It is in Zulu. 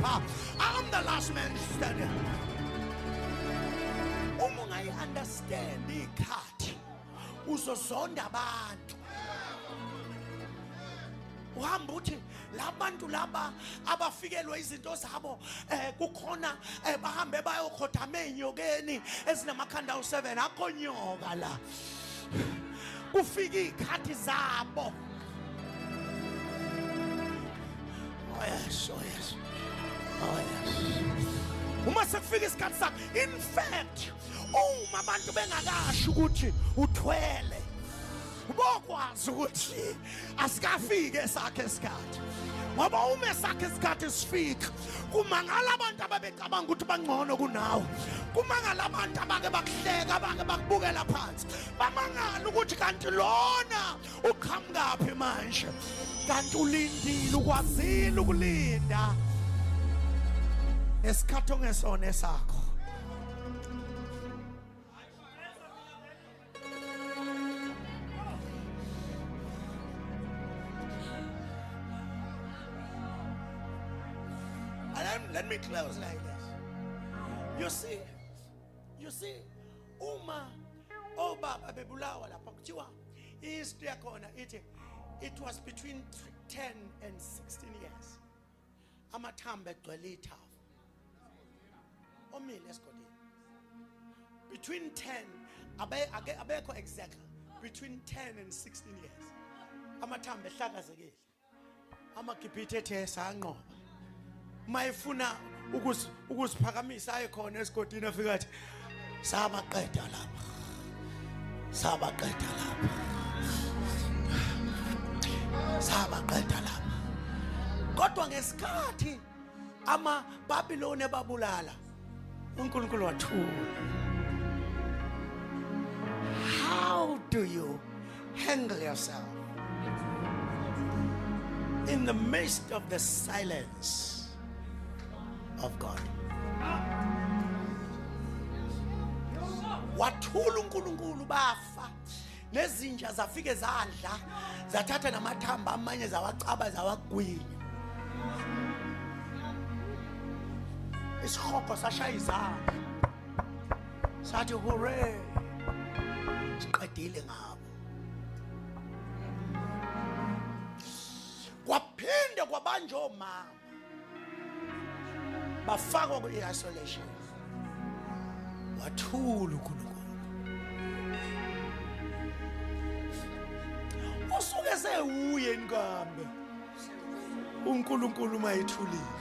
lapha. I'm the last man standing. Uma ungayi-understand iy'khathi, uzozonda abantu. Uhamba uthi labantu laba abafikelwe izinto zabo, kukhona, bahambe bayokhothama ey'nyokeni ezinamakhanda awu-7. Akho nyoka la, kufika iy'khathi zabo. Oh yes, oh yes, oh yes. Uma sekufika isikhathi sakho, in fact, uma abantu bengakasho ukuthi uthwele, bokwazi ukuthi asikafike esakhe isikhathi. Ngoba uma esakhe isikhathi sifika, kumangala abantu ababecabanga ukuthi bangcono kunawe, kumangala abantu abake bakuhleka, abake bakubukela phansi, bamangala ukuthi kanti lona uqhamukaphi manje, kanti ulindile, ukwazile ukulinda ngesikhathi ongesona esakho. And let me close like this. You see, uma obaba bebulawa lapha, kuthiwa history yakhona ithi it was between 10 and 16 years. Amathambo egcwele ithafa omile esigodini. Between 10, abekho exactly, between 10 and 16 years, amathambo ehlakazekile. AmaGibhithe ethe sanqoba, mayefuna ukuziphakamisa aye khona esigodini, afika athi sabaqeda lapha, sabaqeda lapha, sabaqeda lapha. Kodwa ngesikhathi amaBabiloni ebabulala, uNkulunkulu wathula. How do you handle yourself in the midst of the silence of God? Wathula uNkulunkulu, bafa, nezinja zafike zadla, zathatha namathamba amanye, zawacaba, zawagwinya. Isihogo sashaya izandla, sathi hooray, siqedile ngabo. Kwaphinde kwabanjwa omama, bafakwa kwi-isolation. Wathula uNkulunkulu. Usuke sewuye nkambe uNkulunkulu mayithulile.